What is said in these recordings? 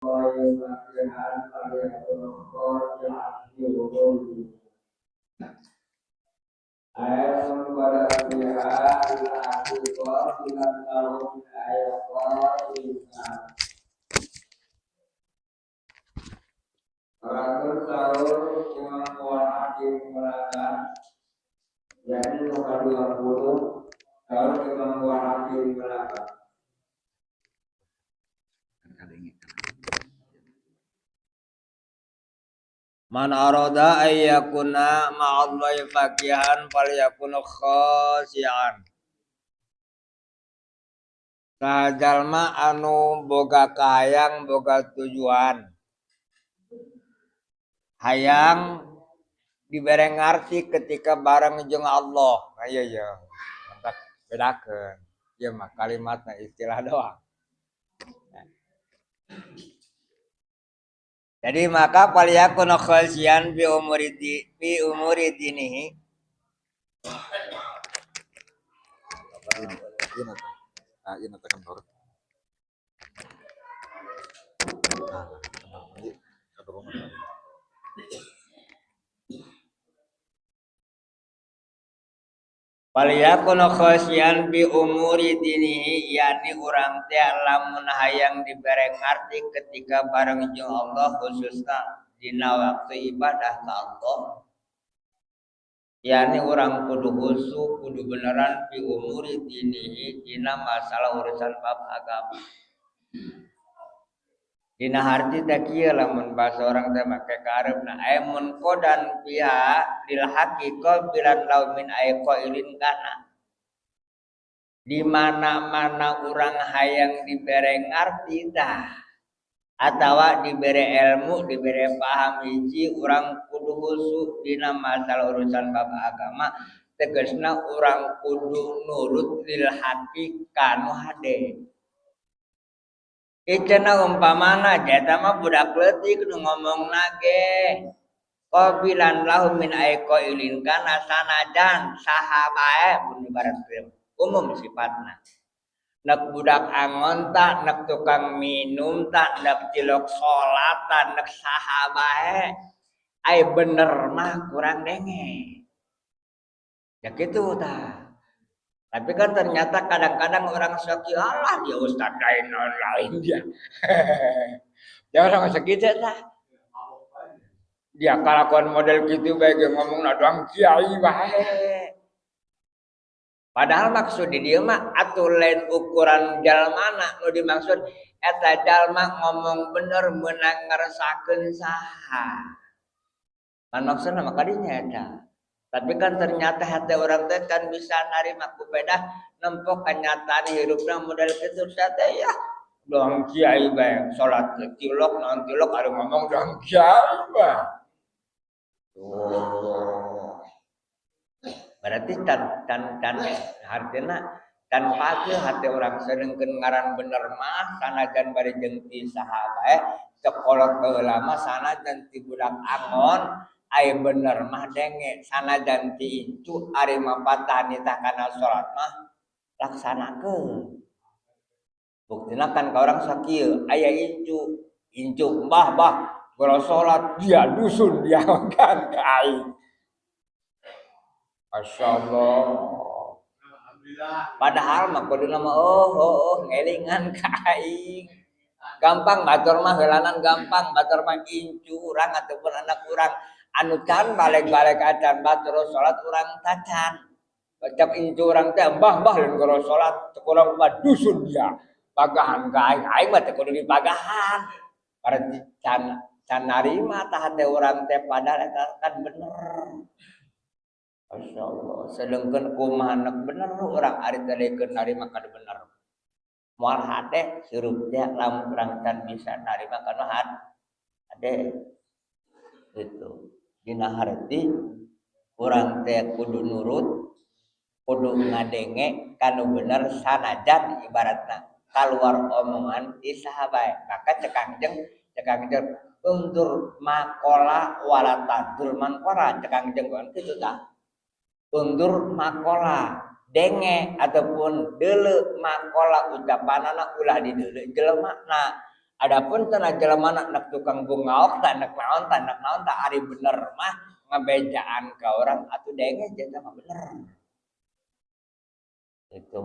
Fakihan falyakun khashi'an fi umurihi. Ayatun pada fiha al-haqiqah lam ayat. Rasul sahur kemampuan hakim melakukan, yakni muka 20 sahur kemampuan hakim melakukan. Man arada ayyakuna ma'allahi faqihan falyakun khashi'an. Sajalma anu boga kahayang boga tujuan. Hayang dibere ngarti ketika bareng jeung Allah. Nah, iya iya. Mantap bedakeun. Ieu mah kalimatna istilah doang. Nah. Jadi maka falyakun khasyian fi umuri fi umuri dinihi. Falyakun khasyian bi umuri dinihi, yakni urang teh lamun hayang dibere ngarti ketika bareng jeung Allah khususna dina waktu ibadah ka Allah, yakni urang kudu khusyuk kudu beneran bi umuri dinihi dina masalah urusan bab agama. Dina harti teh kieu lamun bahasa orang teh make kareupna aya mun kodan pihak lil haqiqah bilan laumin aya qailin kana. Di mana-mana urang hayang dibere ngarti tah atawa dibere ilmu, dibere paham hiji urang kudu khusyuk dina masalah urusan bab agama, tegasna urang kudu nurut lil haqiqah nu hade. Cenah umpamana jeta mah budak leutik nu ngomongna ge qabilan lahu min aiqailin kana sanajan saha bae mun ibarat umum sifatna. Nek budak angon tak, nek tukang minum tak, nek cilok salat tak, nek saha bae ai bener mah kurang denge. Ya kitu tah. Tapi kan ternyata kadang-kadang orang sok Allah dia ustaz lain lain dia. Dia orang sok kitu tah. Dia kalakuan model kitu bae ge ngomongna doang kiai bae. Padahal maksud di dieu mah atuh lain ukuran jalmana nu dimaksud eta jalma ngomong bener meunang ngerasakeun saha. Kan maksudna mah kadinya eta. Tapi kan ternyata hati orang teh kan bisa narima ku pedah nempok kenyataan hidupna model kitu teh ya. Doang kiai bae salat tilok naon tilok ari ngomong doang kiai bae. Oh. Berarti tan tan tan hartina tan pake hati orang sedengkeun ngaran bener mah sanajan bari jeung ti saha bae sekolot baheula mah sanajan ti budak angon ai bener mah denge sanajan ti incu ari mapatah nitah kana salat mah laksanakeun. Buktina kan ka urang sakieu aya incu incu mbah bah goro salat dia dusun dia kan ka aing. Masyaallah. Padahal mah kuduna mah oh oh oh ngelingan ka aing. Gampang batur mah heulanan gampang batur mah incu urang ataupun anak urang anu can balik-balik acan batur salat urang tacan. Cek incu urang teh mbah mbah lain goro salat cek urang mah dusun dia. Pagahan ka aing, aing mah teh kudu dipagahan. Berarti can can narima tah hate urang teh padahal eta kan bener. Masya Allah, sedengkeun kumaha nek bener urang ari teh keur narima kana bener. Moal hade sirup teh lamun urang can bisa narima kana hade. Itu. Dina harti urang teh kudu nurut, kudu ngadenge kanu bener sanajan ibaratna kaluar omongan ti saha bae. Maka cekang jeung undur makola wala tadur manqora cekang jeung kitu tah. Undur makola denge ataupun deuleu makola ucapanana ulah dideuleu jelemana. Adapun cenah jelema nek tukang bungaok tak nek naon tak nek naon tak ari bener mah ngabejaan ka orang atuh denge eta mah bener. Itu.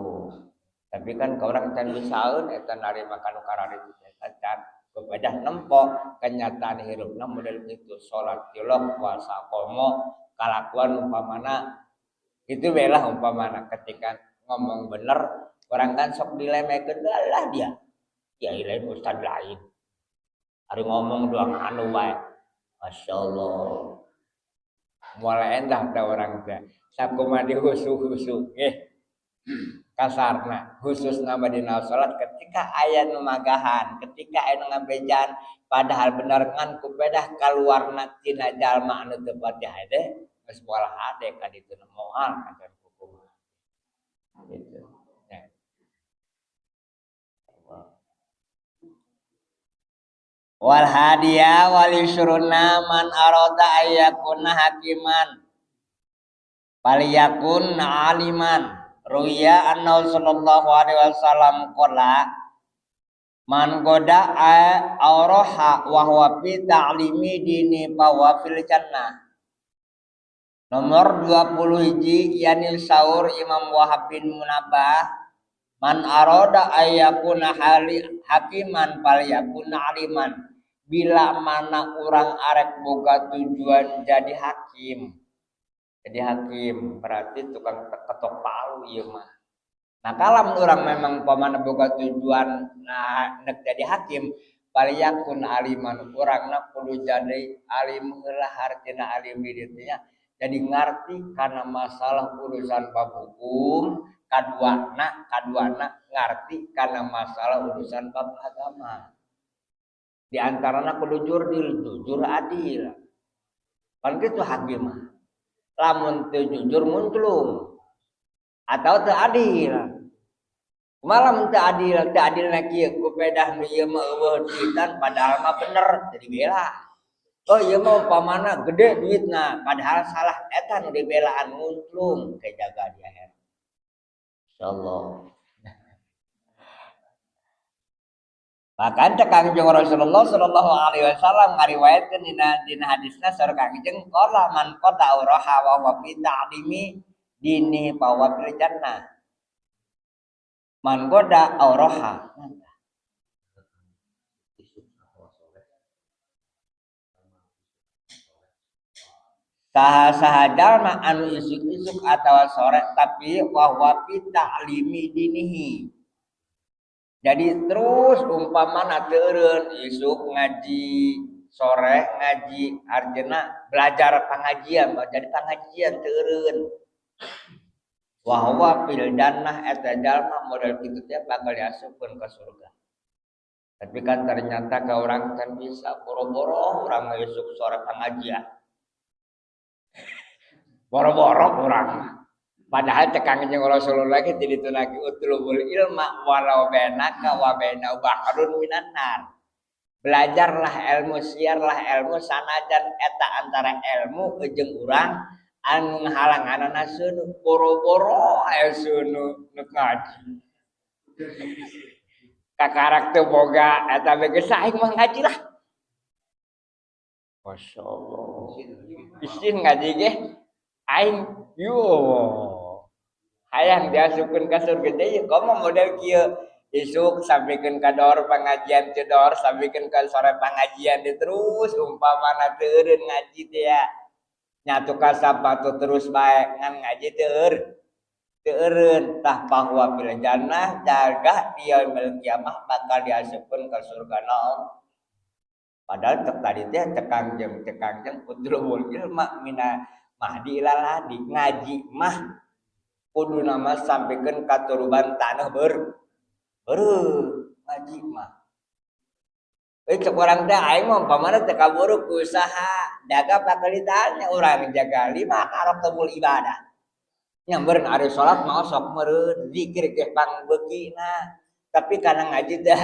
Tapi kan ka urang can bisaeun eta narima kanu kararitu eta can kepedah nempo kenyataan hirupna model kitu salat tilok puasa komo kalakuan umpamana itu belah umpamana ketika ngomong bener orang kan sok dilemekeun lah dia. Kiai lain ustad lain. Ari ngomong doang anu wae. Masya Allah. Mulai endah teh orang teh. Sakumaha dihusu-husu nggih. Kasarna khususna dina salat ketika aya nu magahan, ketika aya nu ngabejan padahal bener ngan kupedah kaluarna tina jalma anu teu patih hade geus moal hade ka ditu moal kancan kukumaha. Gitu. Ya. Wal hadiya wal yusruna man arada ayyakuna hakiman faliyakun aliman. Ruya annahu sallallahu alaihi wasallam qala man goda auraha wa huwa fi ta'limi dini fa huwa fil jannah. Nomor 20 hiji yani saur Imam Wahab bin Munabbah man arada ayyakuna hakiman falyakun aliman. Bila mana urang arek boga tujuan jadi hakim. Jadi hakim berarti tukang ketok palu ieu mah. Nah kalau urang memang pamana boga tujuan nah nek jadi hakim falyakun aliman, urangna kudu jadi alim heula, hartina alim di dieu nya. Jadi ngarti karena masalah urusan bab hukum, kaduana ngarti karena masalah urusan bab agama. Di antarana kudu jurdil, jujur adil. Kan kitu hakim mah. Lamun teu jujur munclung atau teu adil. Malam teu adil, teu adilna kieu ku pedah nu ieu mah eueuh duitan padahal mah bener teu dibela. Oh ieu mah umpamana gede duitna padahal salah eta nu dibelaan munclung ke jaga di akhirat. Insyaallah. Bahkan cek Kangjeng Rasulullah sallallahu alaihi wasallam ngariwayatkeun dina hadisna saur Kangjeng qala man qada uraha wa huwa fi ta'limi dini fa huwa fil jannah. Man qada auraha. Saha-saha jalma anu isuk-isuk atawa sore tapi wa huwa fi ta'limi dinihi. Jadi terus umpamana teureun isuk ngaji, sore ngaji, arjena belajar pengajian, jadi pengajian teureun. Wa huwa fil jannah eta jalma model kitu teh bakal diasupkeun ka surga. Tapi kan ternyata ka urang can bisa boro-boro urang isuk sore pengajian. Boro-boro urang mah. Padahal cek Kangjeng Rasulullah ge jadi tunaki utlubul ilma walau bainaka wa baina bahrun minan nar. Belajarlah ilmu, siarlah ilmu sanajan eta antara ilmu jeung urang anu ngahalanganana seuneu boro-boro aya seuneu nu ngaji. Kakarak teu boga eta we geus aing mah ngaji lah. Masyaallah. Isin ngaji ge aing yo hayang diasupkeun ka surga deui komo model kieu isuk sampikeun ka dor pengajian teu dor sampikeun ka sore pengajian deui terus umpamana teu eureun ngaji teh ya nyatu ka sapatu terus bae ngan ngaji teu eureun tah bahwa fil jannah jaga di yaumil kiamah bakal diasupkeun ka surga naon. Padahal cek tadi teh cek Kangjeng utlubul ilma mina mahdi ilal hadi ngaji mah kudu nama sampikeun ka turuban tanah beureum ngaji mah. Cek urang teh aing mah umpamana teh kaburu ku usaha daga bakal ditanya urang jaga lima karokabul ibadah. Nya meureun ari salat mah sok meureun zikir ge pangbeukina tapi kana ngaji teh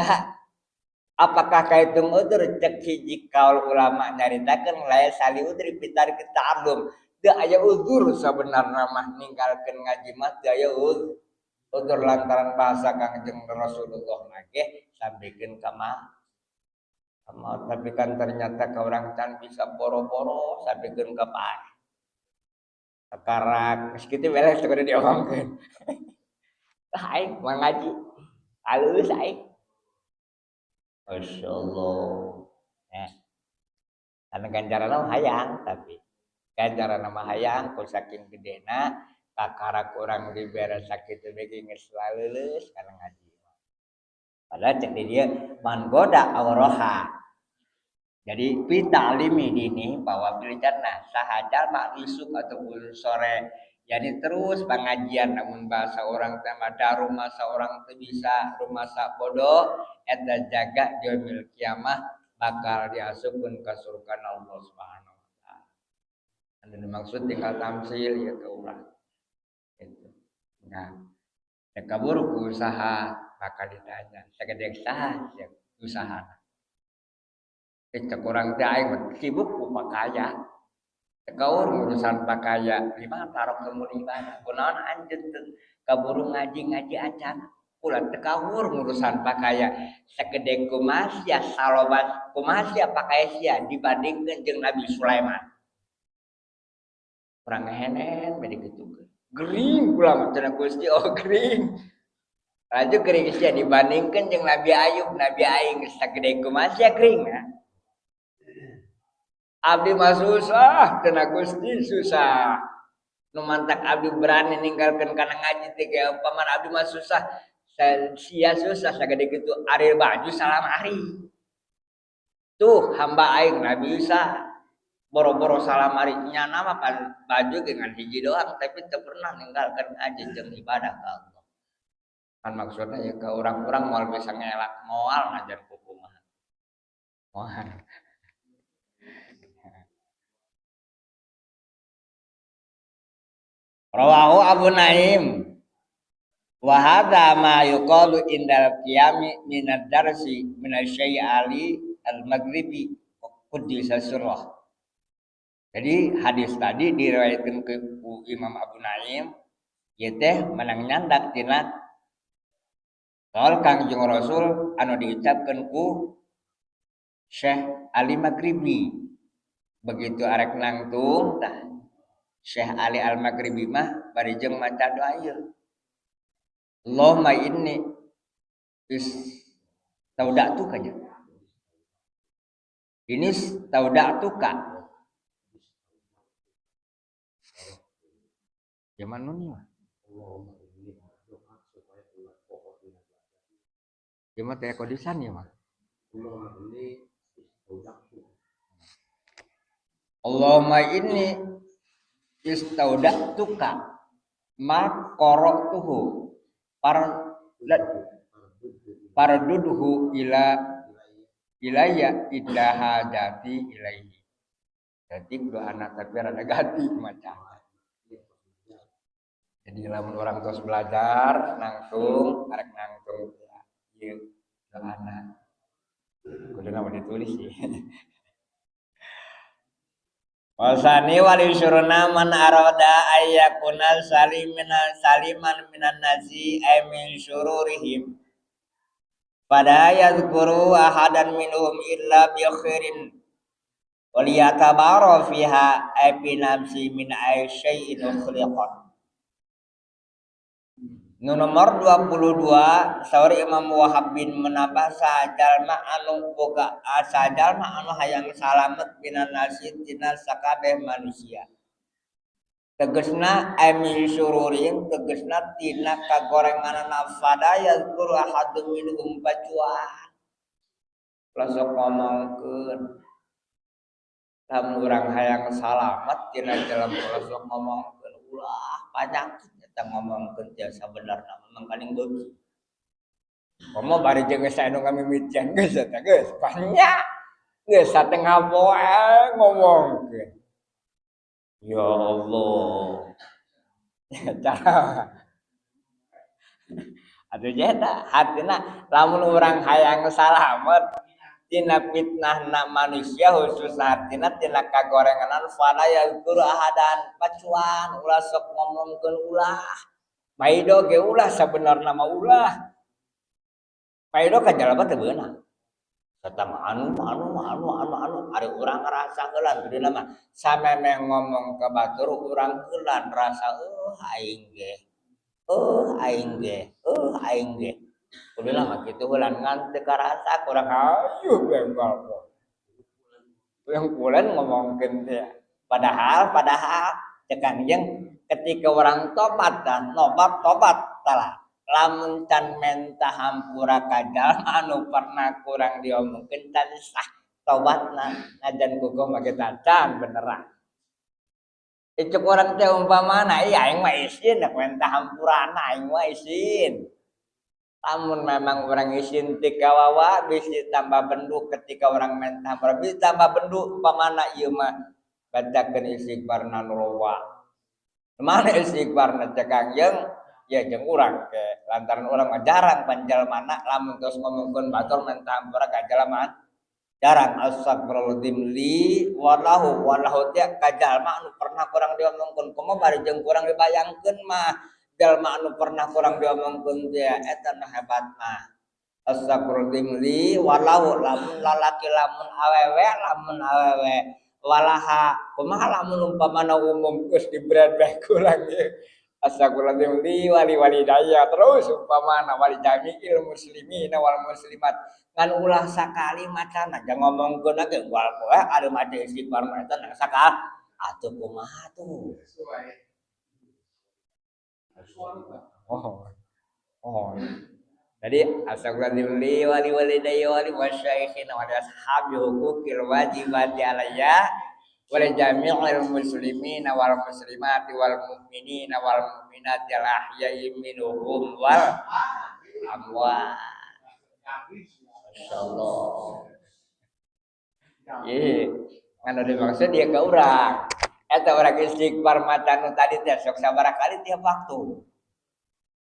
apakah kaitung udzur cek hiji kaul ulama nyaritakeun lae sali udri pitar ta'allum. Teu aya uzur sabenarna mah ninggalkeun ngaji mah teu aya uzur lantaran bahasa Kangjeng Rasulullah mah ge sampikeun ka Mau tapi kan ternyata ka urang can bisa boro-boro sampikeun ka paeh. Sakarak geus kitu beres teu kudu diomongkeun. Lah aing moal ngaji. Alus aing. Masya Allah. Eh. Karena ganjaran mah hayang tapi ganjaran mah hayang ku saking gedena kakara kurang dibere sakitu bege geus laleuleus kana ngaji. Padahal cek di dia man goda awroha. Jadi fi ta'limi dini bahwa fil jannah saha jalma isuk ataupun sore. Jadi terus pengajian namun bahasa orang teh mah rumah orang teu bisa rumasa bodoh eta jaga yaumil kiamah bakal diasupkeun ka surga Allah Subhanahu wa taala. Anu dimaksud tinggal tamsil ya ke urang. Gitu. Nah, rek kaburu ku usaha bakal ditanya sagede saha sia usahana. Cek urang teh aing mah sibuk ku pakaya. Teu kaur ngurusan pakaya, lima tarok teu mun ibadah. Kunaon anjeun teu kaburu ngaji-ngaji acan. Ulah teu kaur ngurusan pakaya. Sagede kumaha sia saloba kumaha sia pakaya sia dibandingkeun jeung Nabi Sulaiman. Urang ngehenen we dikitukeun. Gering kula mah cenah Gusti, oh gering. Laju gering sia dibandingkeun jeung Nabi Ayub, Nabi aing sagede kumaha sia gering ya. Abdi mah susah, cenah Gusti susah. Nu mantak abdi berani ninggalkeun kana ngaji teh ge paman abdi mah susah. Sia susah sagede kitu ari baju salamari. Tuh hamba aing Nabi Isa boro-boro salamari nyana mah pan baju ge ngan hiji doang tapi teu pernah ninggalkeun ngaji jeung ibadah ka Allah. Kan maksudnya ya ke orang-orang moal bisa ngelak moal ngajar kumaha. Moal. Rawahu Abu Naim. Wa hadza ma yuqalu indal qiyami minad darsi minasy Ali al-Maghribi quddisa sirrah. Jadi hadis tadi diriwayatkan ke Imam Abu Naim ieu teh menang nyandak tina kaul Kangjeng Rasul anu diucapkeun ku Syekh Ali Maghribi. Begitu arek nangtung tah Syekh Ali Al-Maghribi mah bari jeung maca doa ieu. Allahumma inni istauda'tuka nya. Ini istauda'tuka. Zaman nu mah. Ieu mah teh kodisan ieu mah. Allahumma inni istauda'tuka ma qara'tuhu parduduhu ila ilayya inda hajati ilaihi. Jadi doa anak tapi rada ganti macam. Jadi lamun orang tos belajar nangtung arek nangtung ieu doa anak. Kuduna mah ditulis sih. Wasani wali surna man arada ayyakuna salimina saliman minan nasi ay min syururihim. Pada yadhkuru ahadan minhum illa bi khairin waliyatabara fiha ay bi nafsi min ay syai'in ukhliqat. Nu nomor 22 saur Imam Wahab bin menambah sajalma anu boga sajalma anu hayang salamet minan nasi tina sakabeh manusia. Tegesna ay min syururin tegesna tina kagorenganana fada yazkuru ahadun minhum pacuan. Lasok ngomongkeun lamun urang hayang salamet tina jelema lasok ngomongkeun ulah panyakit eta ngomongkeun jasa benerna memang kaning beuki. Komo bari jeung geus anu ngamimitian geus eta geus banyak. Geus satengah poe ngomongkeun. Ya Allah. Cara. Atuh jeta hatina lamun urang hayang salamet tina fitnahna manusia khusus hatina tina kagorenganan fala yazkuru ahadan pacuan ulah sok ngomongkeun ulah maido ge ulah sabenerna mah ulah maido ka jalma teu beunang Kata mah anu anu anu anu anu ari urang ngarasa heulan kudu mah samemeh ngomong ka batur urang heulan rasa aing ge. Aing ge, aing ge. Kudu mah kitu heulan ngan teu karasa kurang ayu bengkol. Yang pulen ngomongkeun teh. Padahal cek Kangjeng ketika orang tobat kan, nobat tobat salah. Lamun can menta hampura ka jalma anu pernah kurang diomongkeun can sah tobatna najan kukuh make tacan beneran. Icuk urang teh umpamana iya aing mah isin rek menta hampurana aing mah isin. Lamun memang orang isin ti kawawa bisi tambah bendu ketika orang menta hampura bisi tambah bendu umpamana ieu mah bacakeun istighfarna nu loba. Mana istighfarna cek Kangjeng ya jeung urang ke lantaran urang mah jarang panjalmana lamun tos ngomongkeun batur menta hampura ka jalma jarang astagfirullahaladzim li walahu walahu teh ka jalma anu pernah kurang diomongkeun kumaha bari jeung kurang dibayangkeun mah jalma anu pernah kurang diomongkeun teh eta nu hebat mah astagfirullahaladzim li walahu lamun lalaki lamun awewe walaha kumaha lamun umpamana umum geus dibredeh kurang ieu astagfirullahaladzim li wali walidayya terus umpamana wali jami'il muslimina wal muslimat ngan ulah sakali macana jangan ngomongkeun ge unggal poe ari maca istighfar mah eta nang sakali atuh kumaha tuh. Oh. Oh. Jadi astagfirullahaladzim li wali walidayya wali masyaikhina wa ashabi huquqil wajibati alayya wa li jami'il muslimina wal muslimati wal mu'minina wal mu'minati al ahya'i minhum wal amwat. Masyaallah. Ye, ngan ada maksud dia ke urang. Eta urang istighfar maca nu tadi teh sok sabaraha kali tiap waktu.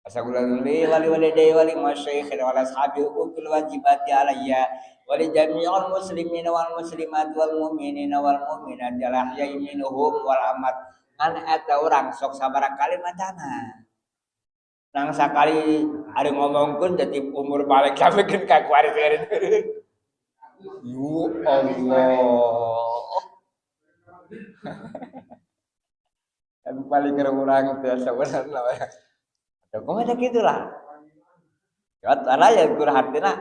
Astagfirullahaladzim wali walidayya wali masyaikhina wal ashabi huquqil wajibati alayya wa li jami'il muslimina wal muslimat wal mu'minina wal mu'minati al ahya'i minhum wal amwat. Ngan eta urang sok sabaraha kali macana. Nang sakali ari ngomongkeun jadi umur balik sampekeun ka kuari. Ya Allah. Kan paling urang teh sabenerna we. Atuh kumaha kitu lah. Ya salah ya kur hartina.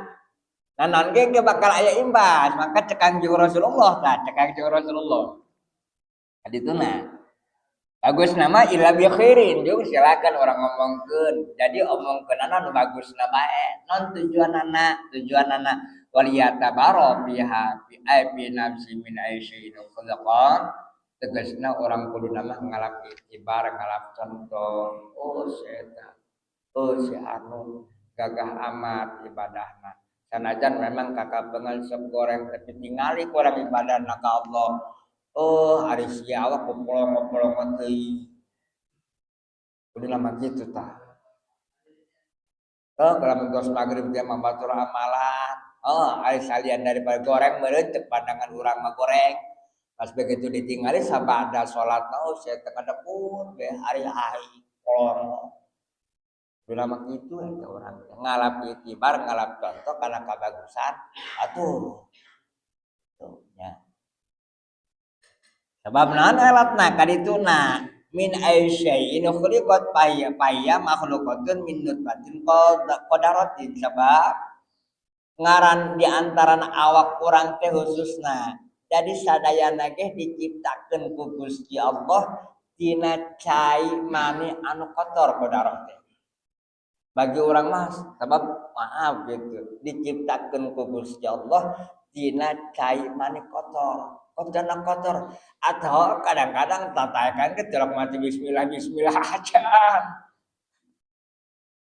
Nah naon ge bakal aya imbas, maka cek Kangjeng Rasulullah tah, cek Kangjeng Rasulullah. Kadituna. Bagus nama illa bi khairin, jeung silakan orang ngomongkeun. Jadi omongkeunana nu bagusna bae. Non tujuanana, tujuanana waliyatabaro biha bi aibi nafsi min aisyin khulqan. Tegasna orang kudu nama ngalap iktibar, ngalap contoh. Oh setan. Oh si anu gagah amat ibadahna. Sanajan memang kakak pengen sok goreng tapi tingali kurang ibadahna ka Allah. Oh ari sia awak kopolong-kopolong teuing. Kudu nama kitu tah. Oh kalau mentos maghrib dia mah batur amalan. Oh ari salian daripada goreng meureun cek pandangan urang mah goreng. Pas begitu ditingali sabada salatna oh sia teu kadepun we ari aing kolong. Kudu nama kitu eta urang ngalap itibar ngalap contoh kana kabagusan atuh. Tuh nya. Sebab naon alatna kadituna min aisyai'in khuliqat paya paya makhluqatun min nutfatin qadaratin. Sebab ngaran di antara awak urang teh khususna jadi sadayana ge diciptakeun ku Gusti Allah tina cai mani anu kotor qadarah teh. Bagi orang mah sebab maaf gitu diciptakeun ku Gusti Allah tina cai mani kotor. Kotorna kotor atau kadang-kadang tatakan ke celok mati bismillah bismillah aja.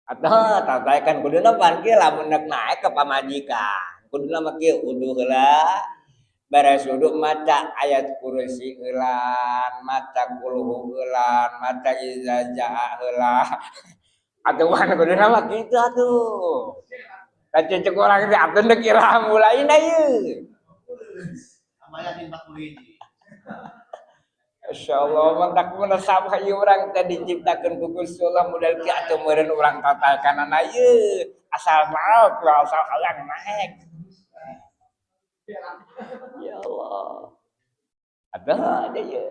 Atau tatakan kuduna pan kieu lamun nek naek ke pamajikan. Kuduna mah kieu uduh heula beres uduk maca ayat kursi heulan, maca kulhu heulan, maca iza jaa heula. Atuh mah kuduna mah kitu atuh. Kacecek urang teh atuh deuk iraha mulaina ieu. Masya Allah, mantak menesap ieu urang teh diciptakeun ku Gusti Allah model kieu atuh meureun urang tatakanana ieu. Asal maot, asal hayang naek. Ya Allah. Ada aja ya.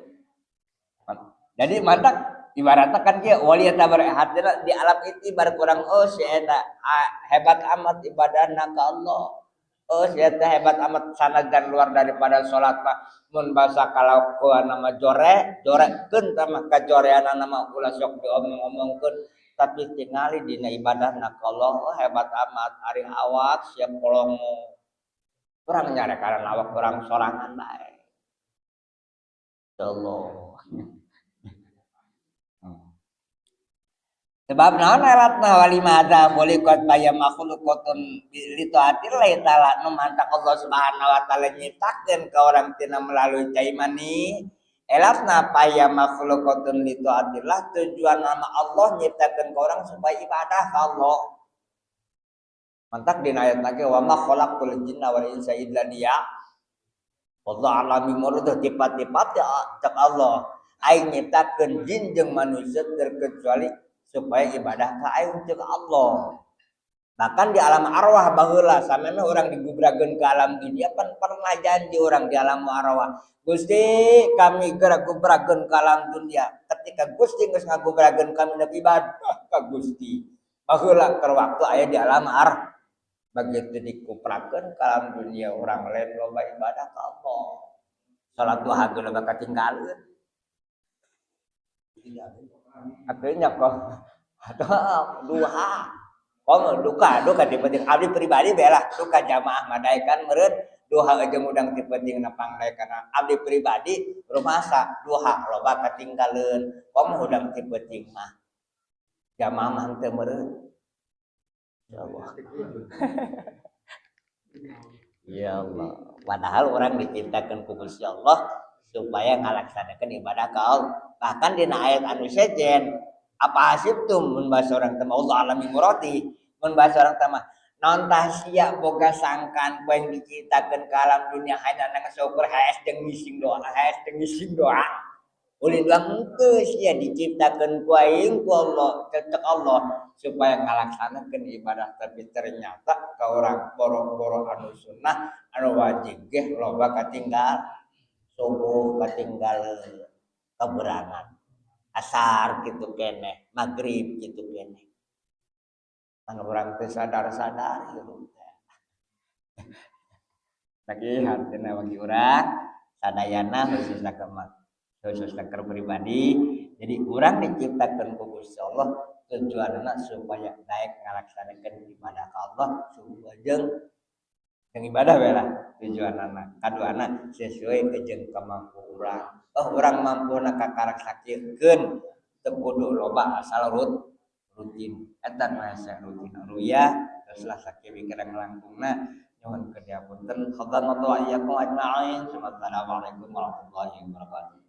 Jadi mantap ibaratnya kan kieu wali eta hatina di alam itu kurang, oh si eta hebat amat ibadahna ka Allah. Oh si eta hebat amat sanajan luar daripada salat mah mun basa kalakuan nama jore jorekeun tah mah kajoreanana mah ulah sok diomong-omongkeun, tapi tingali dina ibadahna ka Allah, oh, hebat amat. Ari awak siap polongo, urang nyarekan awak urang sorangan bae. Allah. Sebab naon alatna walimadza khuliqat baya makhluqatun li taatillahi ta'ala, nu mantak Allah Subhanahu wa taala nyiptakeun ka urang tina melalui cai mani. Elatna paya makhluqatun li taatillah, tujuan nama Allah nyiptakeun ka urang supaya ibadah ka Allah. Mantak dina ayat lagi wa ma khalaqtul jinna wal insa illa liya. Wallahu a'lam bimurad, tipat-tipat ya cek Allah. Aing nyiptakeun jin jeung manusia terkecuali supaya ibadah ka aing cek Allah. Bahkan di alam arwah baheula sameme urang digubrakeun ke alam dunia pan pernah janji urang di alam arwah. Gusti kami geura gubrakeun ke alam dunia. Ketika Gusti geus ngagubrakeun kami nek ibadah ka Gusti. Baheula keur waktu aya di alam arwah. Begitu dikuprakeun ke alam dunia urang lain loba ibadah ka Allah. Salat duha ge loba katinggaleun. Akhirnya kok duha. Oh, duka, duka di penting abdi pribadi belah duka jamaah madaikan meureun duha jeung udang ti penting napang karena abdi pribadi rumasa duha loba katinggaleun. Komo udang ti penting mah jamaah mah teu meureun. Ya Allah. Ya Allah. Padahal orang diciptakan ku Gusti Allah supaya ngalaksanakeun ibadah ka Allah. Bahkan dina ayat anu sejen apa hasibtum mun bahasa orang teh Allah alami murati mun bahasa orang teh naon tah sia boga sangkaan poe diciptakeun ka alam dunia hanya nang syukur haes jeung ngising doa, haes jeung ngising doa. Ulin doang henteu, sia diciptakeun ku aing ku Allah cecek Allah supaya ngalaksanakeun ibadah, tapi ternyata ka urang boro-boro anu sunnah anu wajib ge loba katinggal subuh, katinggal keberangan asar gitu keneh, maghrib gitu keneh. Kan urang teh sadar-sadar gitu. Lagi hartina bagi urang sadayana khususna ka khususna keur pribadi. Jadi urang diciptakeun ku Gusti Allah tujuanna supaya daek ngalaksanakeun ibadah ka Allah supaya jeung ibadah we lah tujuanna. Kaduana sesuai jeung kemampu urang. Oh urang mampu na kakarak sakieukeun teu kudu loba asal rutin. Eta nu hese rutin ruya terus lah sakieu mikirang langkungna nyuhun keur diapunten. Khadamatu wa iyyakum ajma'in. Assalamualaikum warahmatullahi wabarakatuh.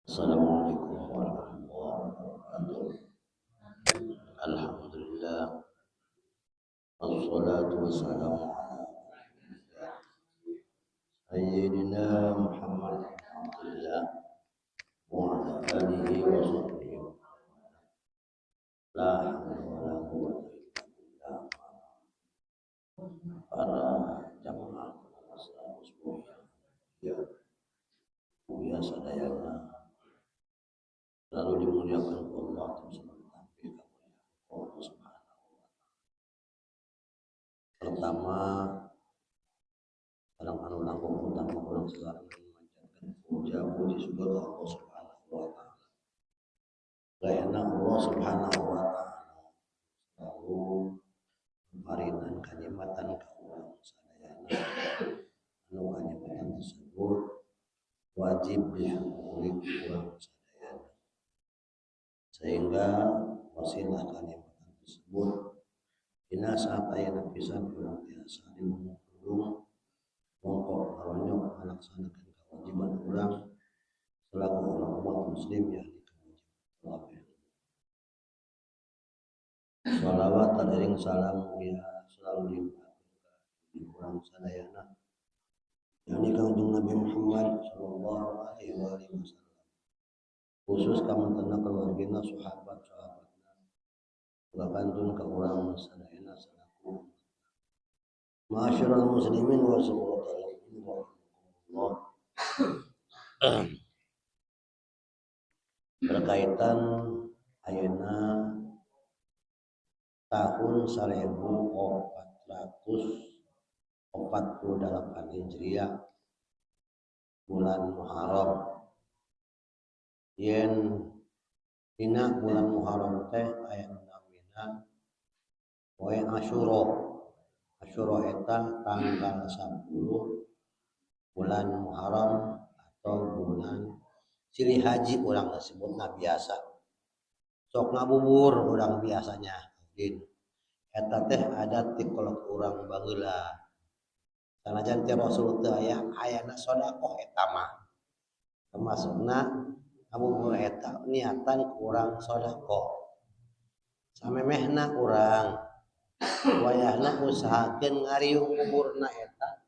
Assalamualaikum warahmatullahi wabarakatuh. Alhamdulillah. Wassalatu wassalamu ala sayyidina Muhammad Abdullah wa ala alihi wa sahbihi. La hawla wa la quwwata illa billah. Para jamaah ya, mulia sadayana selalu dimuliakan Allah, selalu tampil Allah Subhanahu wa Ta'ala. Pertama, sareng anu langkung utama, urang sekarang memanjatkan puja puji syukur ka Allah Subhanahu wa Ta'ala. Karena Allah Subhanahu wa Ta'ala selalu memberikan kanikmatan ka urang sadayana, anu kanikmatan tersebut wajib disyukuri urang sadayana, sehingga wasilah kanikmatan tersebut dina saat ayeuna pisan urang tiasa dilumuk mongko ngaronyok melaksanakan kewajiban urang selaku orang umat muslim, yakni kewajiban thalab ilmu. Salawat tadiring salam mulia selalu dilimpahkan ka urang sadayana, yakni Kangjeng Nabi Muhammad sallallahu alaihi wasallam, khusus kamantena keluargina, sahabat sahabatna, ulah kantun ka urang sadayana selaku ma'asyiral muslimin wa Allah. Berkaitan ayeuna tahun 1448 Hijriah, bulan Muharram. Yen dina bulan Muharram teh aya nu namina poe Asyura. Asyura eta tanggal 10 bulan Muharram atau bulan Silih Haji urang sebutna. Biasa sok ngabubur urang biasanya din, eta teh adat ti kolot urang baheula. Sanajan ti Rasul teu aya, ayana sedekah eta mah termasukna. Ngabubur eta niatan ku urang sedekah. Samemehna urang wayahna usahakeun ngariung buburna eta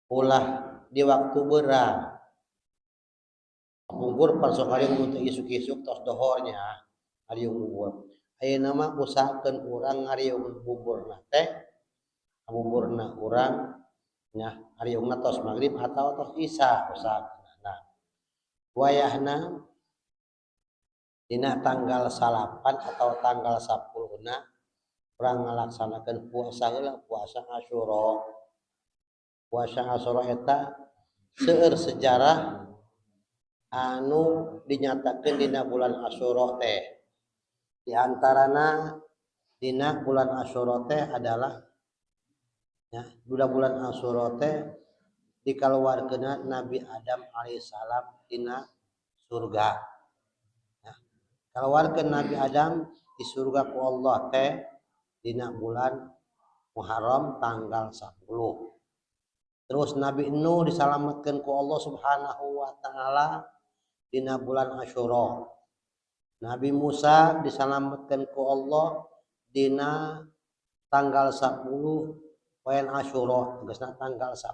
ulah di waktu beurang. Kapungkur pan sok ngariung mun teu isuk-isuk tos dohornya ngariung bubur. Ayeuna mah usahakeun urang ngariung buburna teh, ngabuburna urang nya ngariungna tos magrib atau tos isya usahakeunana. Wayahna dina tanggal 9 atau tanggal 10 na urang ngalaksanakeun puasa heula, puasa Asyura. Puasa Asyura eta seueur sejarah anu dinyatakeun dina bulan Asyura teh. Di antarana dina bulan Asyura teh adalah ya, dina bulan Asyura teh dikaluarkeunna Nabi Adam alaihissalam tina surga. Ya. Kaluarkeun Nabi Adam di surga ku Allah teh dina bulan Muharram tanggal 10. Terus Nabi Nuh disalamatkan ku Allah Subhanahu wa Ta'ala dina bulan Asyura. Nabi Musa disalamatkan ku Allah dina tanggal 10 poe Asyura, tegasna tanggal 10.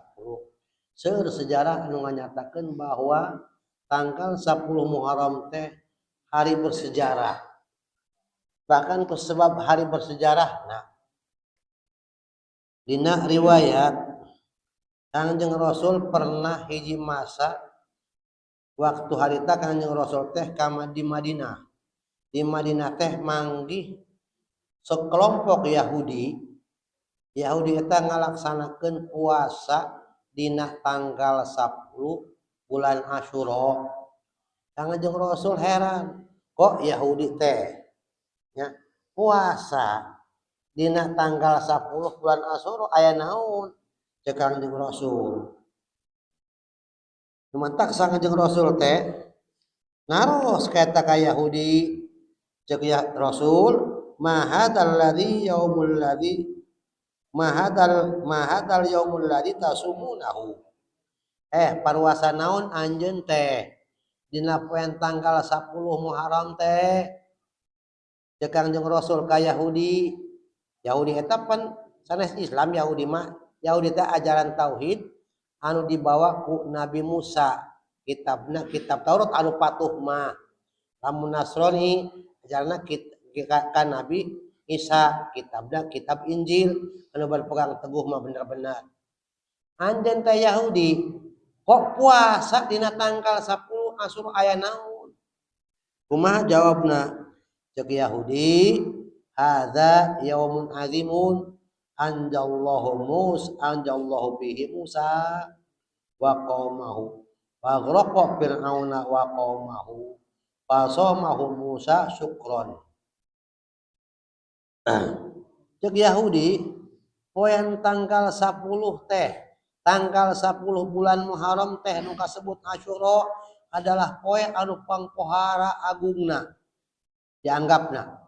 Seueur sejarah anu nganyatakeun bahwa tanggal 10 Muharram teh hari bersejarah. Bahkan sebab hari bersejarah, nah, dina riwayat Kangjeng Rasul pernah hiji masa waktu harita Kangjeng Rasul teh kama di Madinah. Di Madinah teh manggih sekelompok Yahudi. Yahudi eta ngalaksanakeun puasa dina tanggal 10 bulan Asyura. Kangjeng Rasul heran, kok Yahudi teh nya puasa dina tanggal 10 bulan Asyura, aya naon? Cek Kangjeng Rasul. Mantak Kangjeng Rasul teh naros ka eta ka Yahudi. Cek ya Rasul, ma hadzal ladzi yaumul ladzi ma hadzal yaumul ladzi tasumunahu, eh, paruasa naon anjeun teh dina poe tanggal 10 Muharram teh? Cek Kangjeng Rasul ka Yahudi. Yahudi eta pan sanes Islam Yahudi mah. Yahudi teh ajaran tauhid anu dibawa ku Nabi Musa, kitabna kitab Taurat anu patuh mah. Lamun Nasrani ajaranna ka Nabi Isa, kitabna kitab Injil anu berpegang teguh mah bener-bener. Anjeun teh Yahudi kok puasa dina tanggal 10 Asyura, aya naon? Kumaha jawabna? Cek Yahudi, hadza yaumun azimun anjallahu mus anjallahu fihi Musa wa qaumahu wa aghraqa fir'auna wa qaumahu fasamahu Musa syukron. Cek Yahudi, poean tanggal 10 teh, tanggal 10 bulan Muharram teh nu kasebut Asyura adalah poe anu pangpohara agungna dianggapna.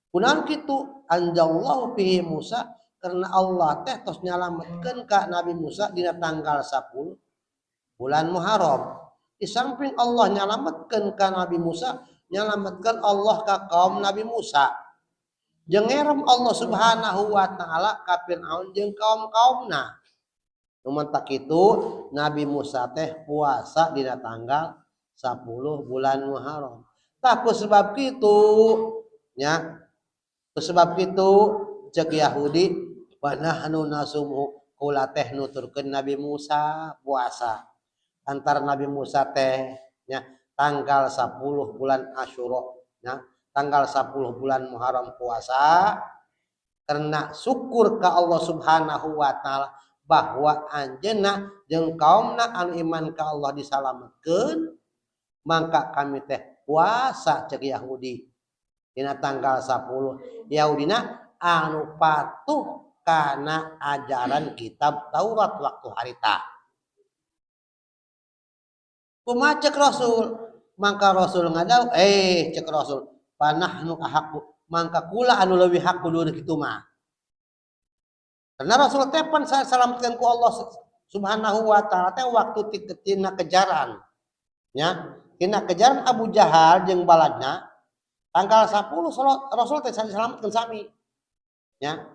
Kunaon kitu? Anjallahu fihi Musa, karena Allah teh tos nyalametkeun ka Nabi Musa dina tanggal 10 bulan Muharram. Di samping Allah nyalametkeun ka Nabi Musa, nyalametkeun Allah ka kaum Nabi Musa. Jeung ngerem Allah Subhanahu wa taala ka Fir'aun jeung kaum-kaumna. Nu matak kitu Nabi Musa teh puasa dina tanggal 10 bulan Muharram. Tah, ku sebab kitu nya, ku sebab kitu cek Yahudi, wa nahnu nasumu, kula teh nuturkeun Nabi Musa puasa. Antara Nabi Musa teh nya tanggal 10 bulan Asyura nya, tanggal 10 bulan Muharram puasa karena syukur ke Allah Subhanahu wa taala bahwa anjeunna jeung kaumna anu iman ka Allah disalametkeun, maka kami teh puasa, cek Yahudi, dina tanggal 10. Yahudina anu patuh kana ajaran kitab Taurat waktu harita. Kumaha cek Rasul? Maka Rasul ngadau, cek Rasul, panahnu ahaqqu, mangka kula anu leuwih hak kudu kitu mah, karena Rasul teh pan salametkeun ku Allah Subhanahu wa taala teh waktu tina kejaran nya, tina kejaran Abu Jahal jeung baladna tanggal 10, Rasul teh diselametkeun sami nya.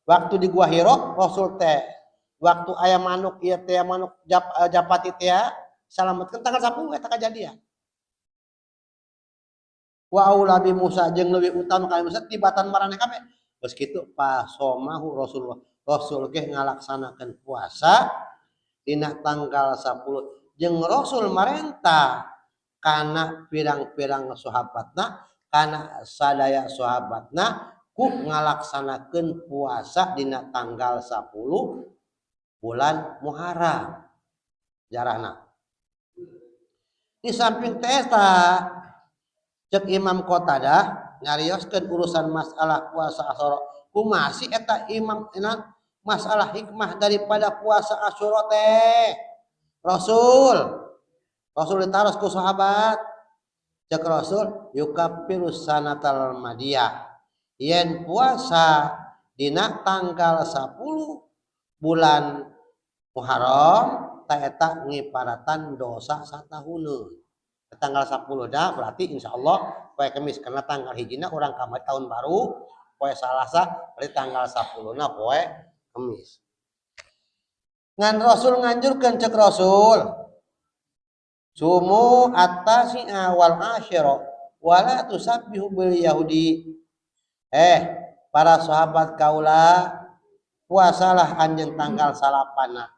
Waktu di Gua Hiro Rasul teh waktu aya manuk ieu teh, manuk japati teh salametkeun tanggal 10 eta kajadian. Wa aula bi Musa, jeung leuwih utama ka Musa tibatan maraneh kabeh. Geus kitu pasomahu Rasulullah, Rasul ge ngalaksanakeun puasa dina tanggal 10, jeung Rasul marentah kana pirang-pirang sahabatna, kana sadaya sahabatna ku ngalaksanakeun puasa dina tanggal 10 bulan Muharram. Jarahna di samping teh eta, cek Imam Qatadah nyarioskeun urusan masalah puasa Asyura, kumaha sih eta Imam enak masalah hikmah daripada puasa Asyura teh? Rasul Rasul ditaros ku sahabat, cek Rasul, yukaffirus sanatal madiyah, yen puasa dina tanggal 10 bulan Muharram ta eta ngiparatan dosa satahuneun. Tanggal 10 dah berarti insya Allah poe Kemis, karena tanggal hijina orang kamar tahun baru poe Salasa, berarti tanggal 10 na poe Kemis. Ngan Rasul nganjurkan, cek Rasul, sumu at-tasi'a wal asyira wala tusabbihu bil yahudi. Para sahabat kaula, puasalah anjeun tanggal salapana.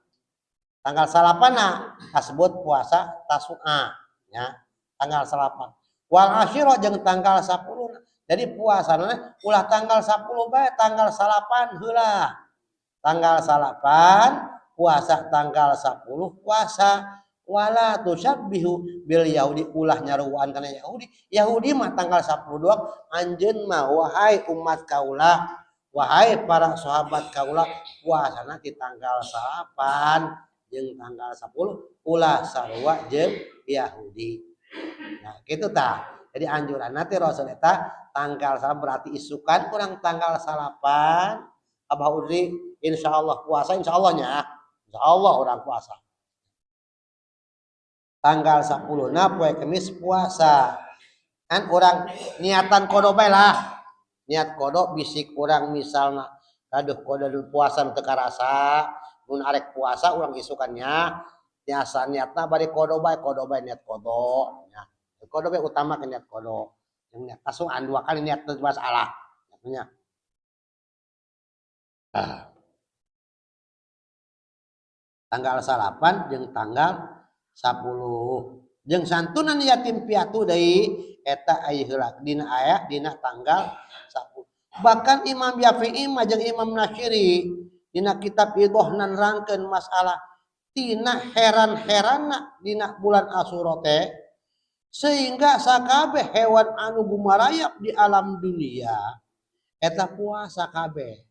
Tanggal salapana kasebut puasa Tasu'a ya, tanggal 9, wal asyira jeung tanggal 10. Jadi puasana ulah tanggal 10 bae, tanggal 9 heula. Tanggal 9 puasa, tanggal 10 puasa. Wala tusabbihu bil yahudi, ulah nyaruan kana Yahudi. Yahudi mah tanggal 10 doang. Anjeun mah, wahai umat kaula, wahai para sahabat kaula, puasana di tanggal 9 jeung tanggal 10, ulah sarua jeung Yahudi. Nah, gitu tah. Jadi anjuran nanti Rasul eta tanggal 9, berarti isukan kurang tanggal 9. Abah Udri insya Allah puasa, insya Allahnya, insya Allah orang puasa tanggal 10. Nah, poe Kemis puasa kan orang niatan qodho bae lah, niat qodho. Bisik orang misalnya aduh, qodho puasa teu karasa, mun arek puasa urang isukannya biasa niatna bari qodho bae, qodho bae, niat qodho ya, qodho bae, utama ke niat qodho. Yang niat tasuan dua kali, niat masalah artinya. Tanggal 9 jeung tanggal 10 jeung santunan yatim piatu deui eta aya heula dina aya dina tanggal 10. Bahkan Imam Syafi'i mah jeung Imam Nashiri dina kitab Idoh nerangkeun masalah tina heran-heranna dina bulan Asyura teh sehingga sakabeh hewan anu gumarayap di alam dunia eta puasa kabeh.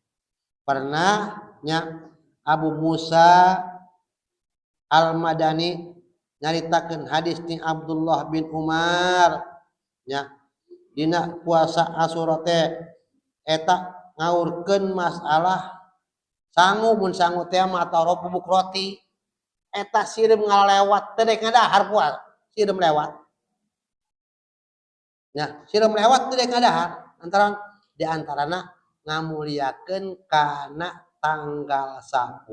Pernah nya Abu Musa Al-Madani nyaritakeun hadis ti Abdullah bin Umar nya dina puasa Asyura teh eta ngaurkeun masalah sangu mun sangu teh mah atawa bubuk roti eta sireum ngalewat teh rek ngadahar puasa sireum lewat nya sireum lewat teh rek ngadahar antara di antarana ngamuliakeun kana tanggal 10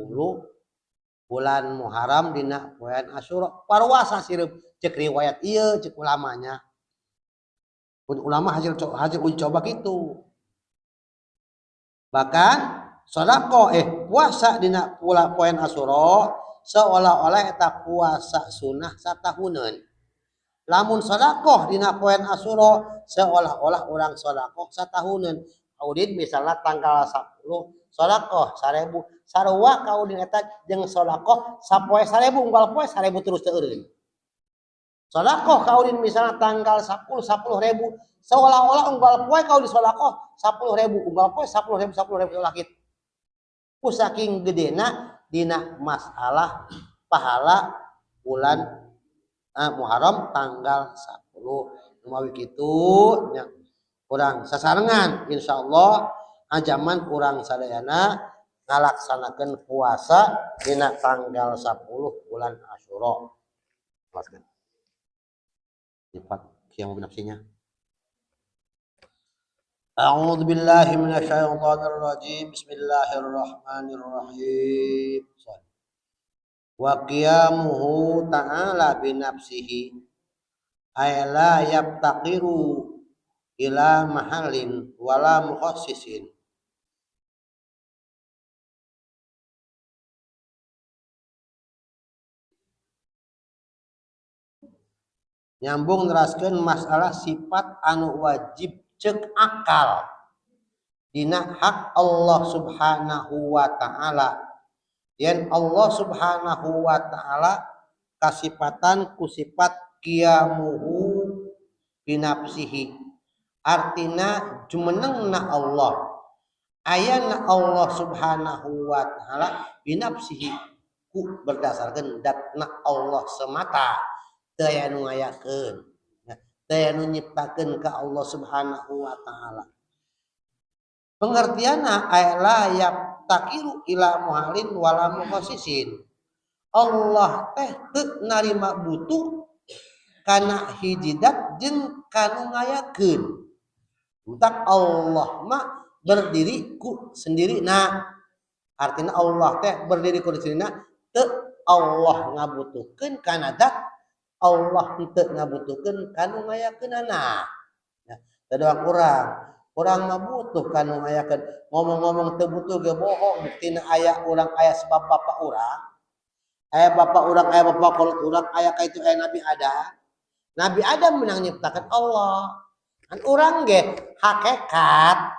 bulan Muharram dina poean Asyura parwasa sireum cek riwayat ieu cek ulamanya pun ulama hasil hasil uji coba kitu. Bahkan sedekah puasa dina poean Asyura seolah-olah eta puasa sunah satahuneun. Lamun sedekah dina poean Asyura seolah-olah urang sedekah satahuneun. Audin misalnya tanggal 10 sedekah 1000 sarua ka udin eta jeung sedekah sapoe 1000 unggal poe 1000 terus teu eureun. Sedekah ka udin misalnya tanggal 10 10.000 seolah-olah unggal poe ka udin sedekah 10.000 unggal poe 10.000 10.000 salah kitu. Ku saking gedena dina masalah pahala bulan Muharram tanggal 10. Mawi kitu nya urang sasarengan insyaallah ajaman urang sadayana ngalaksanakeun puasa dina tanggal 10 bulan Asyura. Jelaskan. Sifat qiyam nafsinya. A'udzu billahi minasyaitonir rajim. Bismillahirrahmanirrahim. Wa qiyamuhu ta'ala bi nafsihi ay la yaftaqiru ila mahallin wala mukhassisin. Nyambung neraskeun masalah sifat anu wajib cek akal dina hak Allah Subhanahu wa taala. Yen Allah Subhanahu wa taala kasipatan ku sifat qiyamuhu binafsihi. Artina jumenengna Allah. Ayana Allah Subhanahu wa taala binafsihi ku berdasarkan datna Allah semata. Teu aya nu ngayakeun. Teu aya nu nyiptakeun ka Allah Subhanahu wa taala. Pengertianna la yaftaqiru ila muhalin wala mukhassisin. Allah teh teu narima butuh kana hiji dat jeung kanu ngayakeun. Entak Allah mah berdiri ku sendirina. Artinya Allah teh berdiri ku sendirina teu Allah ngabutuhkeun kana dat, Allah teu ngabutuhkeun kanu ngayakeunana. Nah, teu doang urang. Urang mah butuh kanu ngayakeun. Ngomong-ngomong teu butuh ge bohong, buktina aya urang aya sebab bapak urang. Aya bapak urang, aya bapak kolot urang, aya ka itu aya Nabi Adam. Nabi Adam menang nyiptakeun Allah. Kan urang ge hakikat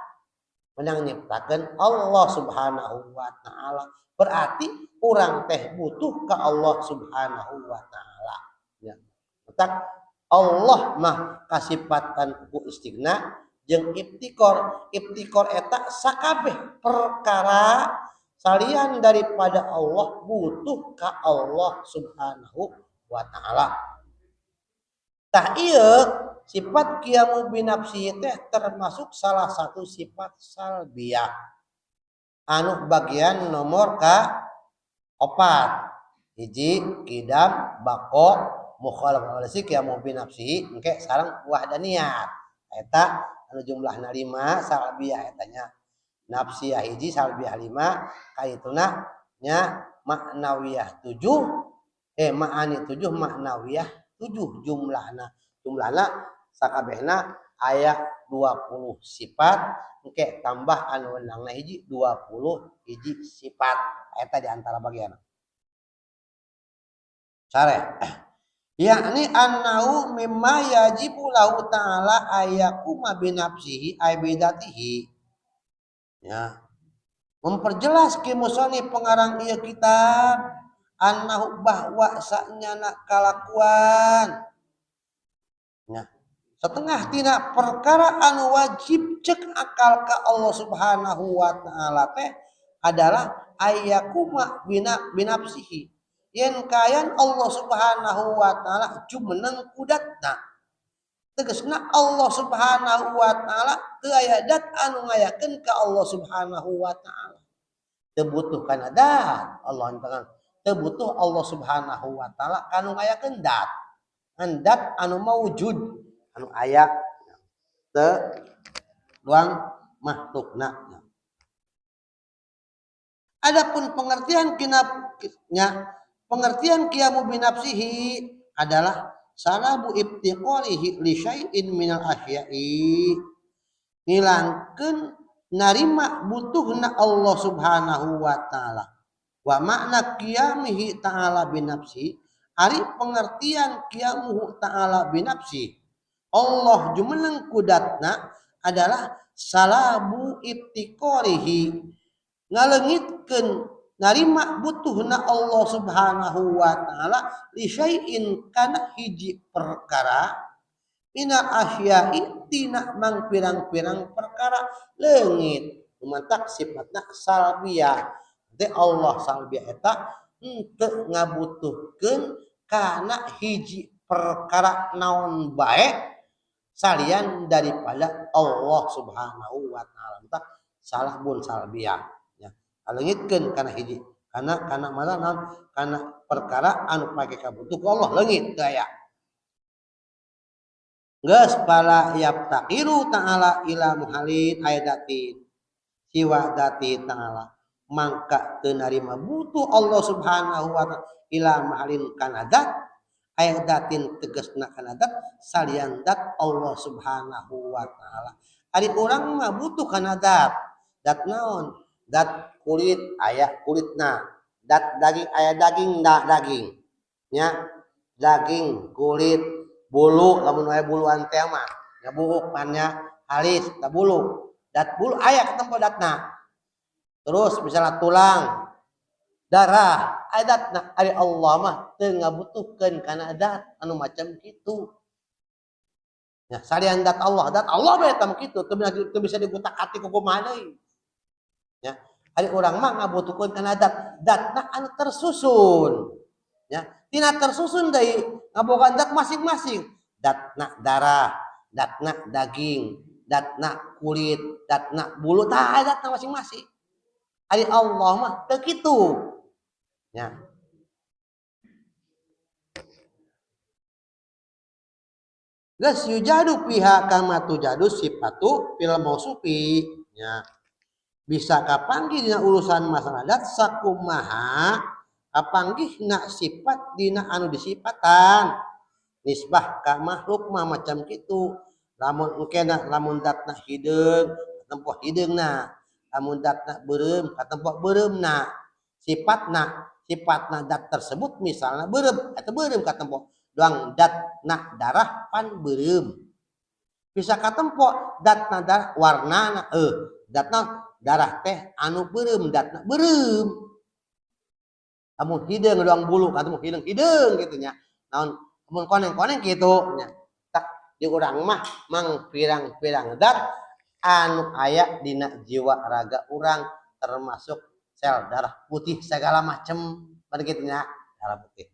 menang nyiptakeun Allah Subhanahu wa taala. Berarti urang teh butuh ka Allah Subhanahu wa taala. Ya. Tak Allah mah kasipatan ku istighna jeung iftikor. Iftikor eta sakabeh perkara salian daripada Allah butuh ka Allah Subhanahu wa taala. Tah ieu sifat qiyamu binafsihi teh termasuk salah satu sifat salbiyah. Anu bagian nomor ka 4. Hiji qidam baqo mukhalafah oleh qiyamu binafsihi engke sareng wahdaniyat. Eta anu jumlahna 5 salbiyah eta nya. Nafsiyah hiji salbiyah 5 kaituna nya maknawiyah 7 ma'ani 7 maknawiyah 7 jumlahna. Jumlahna sakabehna Aya 20 sifat engke tambah anu wenangna hiji 20 hiji sifat eta di antara bagian sare yakni annahu mimma yajibu lahu ta'ala ayyakuma binafsihi ay bidatihi ya memperjelas ki musannif pengarang ieu kitab annahu bahwa sanyana kalakuan ya setengah tina perkara anu wajib cek akal ka Allah Subhanahu wa taala teh adalah ayyakuma binafsihi yen kayan Allah Subhanahu wa taala jumeneng kudatna tegasna Allah Subhanahu wa taala teu aya dat anu ngayakeun ka Allah Subhanahu wa taala teu butuh kana dat Allah tangan teu butuh Allah Subhanahu wa taala kanu ngayakeun dat ngan dat anu maujud anu aya teu luang makhlukna. Adapun pengertian kinapnya pengertian qiyamu binafsihi adalah salabu ibtiqalihi li syai'in minal asya'i ngilangkeun narima butuhna Allah Subhanahu wa taala wa makna qiyamihi ta'ala binafsi ari pengertian qiyamuhu ta'ala binafsi Allah jumeneng kudatna adalah salabu ibtiqalihi ngalengitkeun narima butuhna Allah Subhanahu wa taala li syai'in kana hiji perkara minal asya'i tina mang pirang-pirang perkara leungit lumantak sifatna salbiyah teh Allah salbiyah eta henteu ngabutuhkeun kana hiji perkara naon bae salian daripada Allah Subhanahu wa taala tah salah bun salbiyah ya leungitkeun kana hiji kana kana mana naon kana perkara anu pake kabutuh ku Allah leungit teu aya geus fala yaftaqiru ta'ala ila muhalin ayadatin siwa dati ta'ala mangka teu narima butuh Allah Subhanahu wa taala ila muhalin kana dat ayadatin tegasna kana dat salian dat Allah Subhanahu wa taala ari urang mah butuh kana dat dat naon dat kulit aya kulitna dat daging aya daging da daging nya daging kulit bulu lamun aya buluan teh mah nya buuk pannya halis da bulu dat bulu aya katempo datna terus misalnya tulang darah aya datna ari Allah mah teu ngabutuhkeun kana dat anu macam kitu nya salian dat Allah bae eta mah kitu teu bisa digutak-atik ku kumaha deui nya ari urang mah ngabutuhkeun kana dat datna anu tersusun nya tina tersusun deui ngabogaan dat masing-masing datna darah datna daging datna kulit datna bulu tah datna masing-masing ari Allah mah teu kitu nya geus yujadu fiha kama tujadu sifatu fil mausufi nya bisa kapanggih dina urusan masalah dat sakumaha kapanggihna sifat dina anu disifatan nisbah ka makhluk mah macam kitu lamun engkena lamun datna hideung katempoh hideungna lamun datna beureum katempoh beureumna sifatna sifatna dat tersebut misalna beureum eta beureum katempoh doang datna darah pan beureum bisa katempoh datna darah warnana datna darah teh anu beureum datna beureum lamun hideung doang bulu katempoh hideung hideung kitu nya naon lamun koneng-koneng kitu nya tak di urang mah mang pirang-pirang dat anu aya dina jiwa raga urang termasuk sel darah putih segala macem pada kitu nya darah putih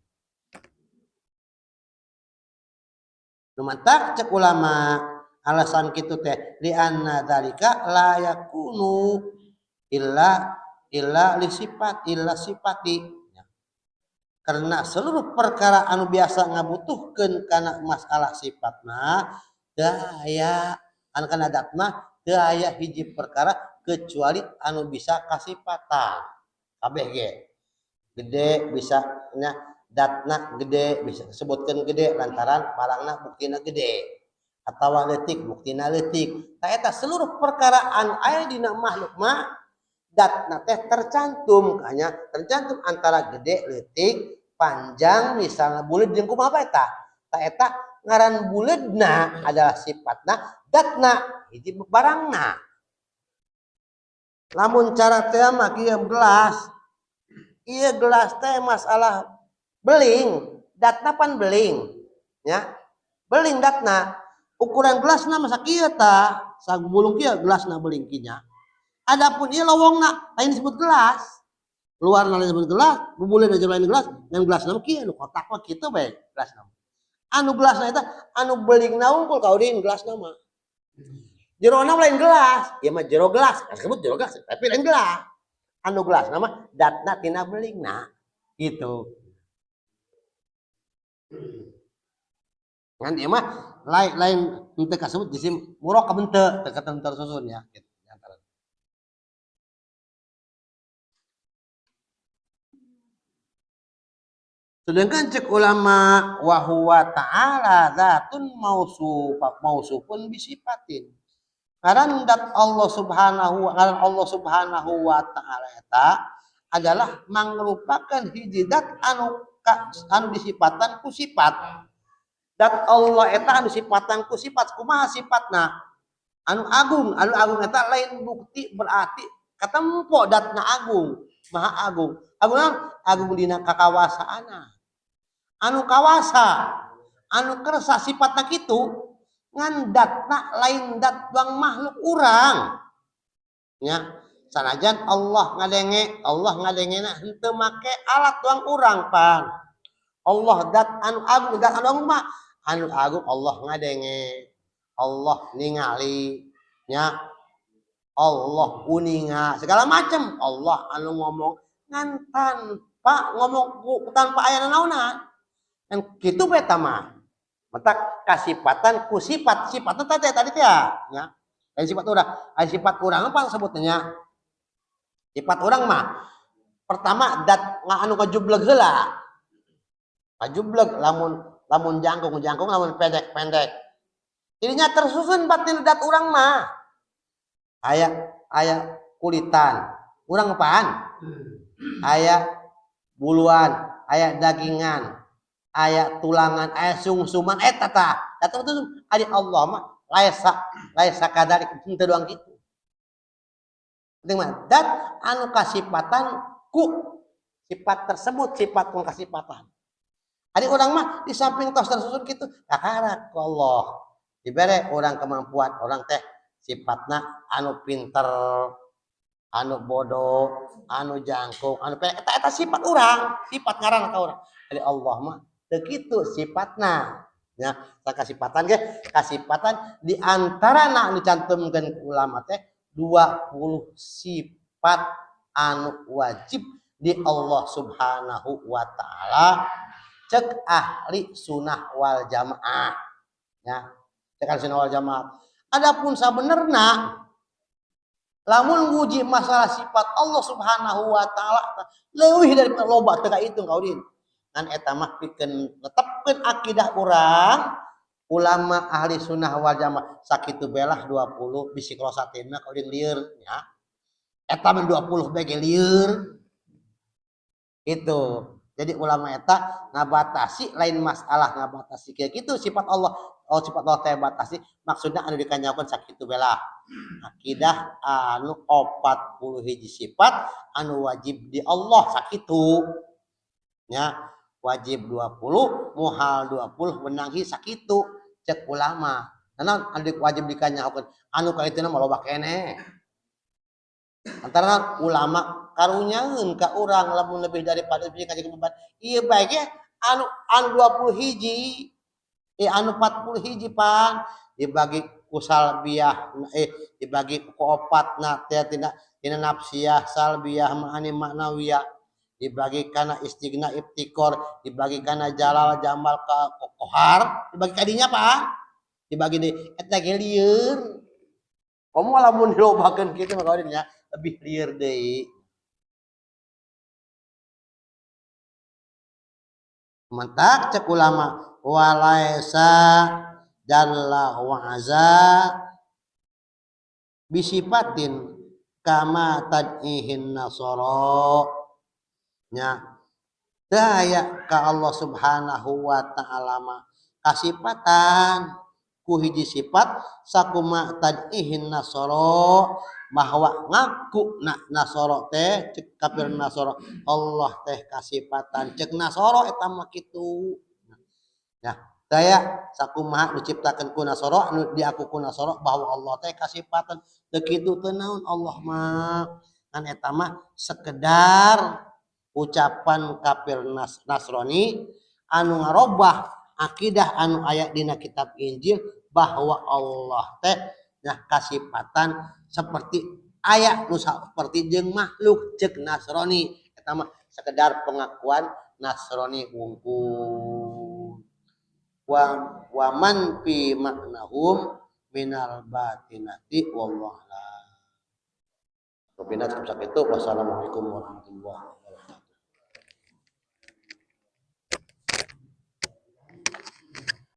lumantak cek ulama alasan kitu teh li anna dzalika la yakunu illa illa li sifat illa sifati karena seluruh perkara anu biasa ngabutuhkeun kana masalah sifatna teu aya anu kana dat mah teu aya hiji perkara kecuali anu bisa kasipatan kabeh ge gede bisa nya datna gede bisa sebutkeun gede lantaran barangna buktina gede Atawa leutik buktina leutik. Tah eta seluruh perkara anu aya dina makhluk mah datna teh tercantum kanya, tercantum antara gede leutik, panjang misalnya buleud jeung kumaha bae tah. Tah eta ngaran buleudna adalah sifatna, datna hiji barangna. Lamun cara teh mah kieu gelas. Ieu gelas teh masalah beling, datna pan beling nya. Beling datna. Ukuran gelasna masa kieu tah, sagubulung kieu gelasna beling kinya. Adapun ieu lowongna lain disebut gelas. Luarna lain disebut gelas, bubuleun aja lain gelas, ngan gelasna mah kieu nu kotak mah kitu bae gelasna. Anu gelasna eta anu belingna unggul ka udin gelasna mah. Jerona lain gelas, ieu mah jero gelas, disebut jero gelas, tapi lain gelas. Anu gelasna mah datna tina belingna gitu. Ngan ieu mah lain henteu kasebut jisim muraqab henteu, teu katentu tersusun ya gitu. Sedangkan cek ulama wa huwa ta'ala zatun mausufun bisifatin. Ngaran dat Allah subhanahu wa, ngaran Allah subhanahu wa ta'ala eta adalah mangrupakeun hiji dat anu disipatan ku sifat. Dat Allah eta anu sipatan ku sifat, kumaha sifatna? Anu agung, anu agung eta lain bukti berarti katempo datna agung, maha agung. Agung naon? Agung dina kakawasaana. Anu kawasa, anu kersa sifatna kitu, ngan datna lain dat doang makhluk urang. Nya, sanajan Allah ngadenge, Allah ngadengena henteu make alat doang urang pan. Allah dat anu agung, dat anu agung mah anu agung Allah ngadenge, Allah ningali, nya, Allah uninga, segala macam Allah anu ngomong ngan tanpa ngomong tanpa aya nanaonan. Ngan kitu bae tah mah. Matak kasipatan ku sifat, sifatna teh tadi teh ya, nya. Lain sifat urang, aya sifat urang apa sebutnya? Sifat urang mah pertama dat anu ngajubleg heula. Ngajubleg lamun jangkung jangkung, lamun pendek pendek. Jadinya tersusun batin dat urang mah. Aya kulitan, urang apaan? Aya buluan, aya dagingan, aya tulangan, aya sungsuman, eta tah. Datang tu ari Allah mah laisa kadalik henteu doang kitu. Penting mah dat anu kasipatan ku sifat tersebut, sifat ku kasipatan. Ari urang mah di samping tos tersusun kitu, kakarak ku Allah. Dibere urang kemampuan, urang teh sifatna anu pinter, anu bodoh, anu jangkung, anu pendek, eta sifat urang, sifat ngaran ka urang. Ari Allah mah teu kitu sifatna. Ya, kasipatan ge, kasipatan di antarana anu dicantumkeun ku ulama teh 20 sifat anu wajib di Allah Subhanahu wa taala cek ahli sunnah wal jamaah. Ya, cek ahli sunnah wal jamaah. Adapun sabenerna lamun nguji masalah sifat Allah Subhanahu wa taala leuwih dari loba teu kahitung kaudin. Ngan eta mah pikeun netepkeun akidah urang ulama ahli sunnah wal jamaah sakitu belah 20 bisi krosatina kaudin lieur nya. Eta mah 20 bae ge lieur. Itu. Jadi ulama eta ngabatasi lain masalah ngabatasi kieu kitu sifat Allah. Oh sifat Allah teh batasi maksudna anu dikanyakeun sakitu belah. Akidah anu 40 hiji sifat anu wajib di Allah sakitu. Nya wajib 20, muhal 20 menanghi sakitu cek ulama. Karena anu wajib dikanyakeun anu kaituna mah loba keneh. Antara ulama karunyaeun ka urang lamun lebih daripada bisa kaji beban. Ieu bae ge anu 20 hiji, anu 40 hiji pan dibagi ku salbiyah, dibagi ku opatna teh tina nafsiyah, salbiyah, ma'ani maknawiyah, dibagi kana istighna iftikor, dibagi kana jalal jamal ka kohar, dibagi kadinya pak, dibagi di eta ge lieur. Komo lamun dilobakeun kitu mah kawannya lebih lieur deui. Mentak cek ulama walaisa Jalla wa azza bisifatin kama tad'ihin nasara, nya teu aya ka Allah Subhanahu wa ta'ala mah kasipatan ku hiji sifat sakuma tad'ihin nasara, bahwa ngaku na nasara teh, cek kafir nasara, Allah teh kasipatan, cek nasara eta mah kitu. Nah, daya sakumaha diciptakeun ku nasara, anu diaku ku nasara bahwa Allah teh kasipatan, teu kitu teu naon Allah mah. Kan eta mah sekedar ucapan kafir Nasrani anu ngarobah akidah anu aya dina kitab Injil bahwa Allah teh nah kasipatan seperti aya nu seperti jeung makhluk, cek Nasrani. Eta mah sekedar pengakuan Nasrani wungkul wa wa man fi maknahum minal batinati, wallahu a'lam. Wassalamualaikum warahmatullahi.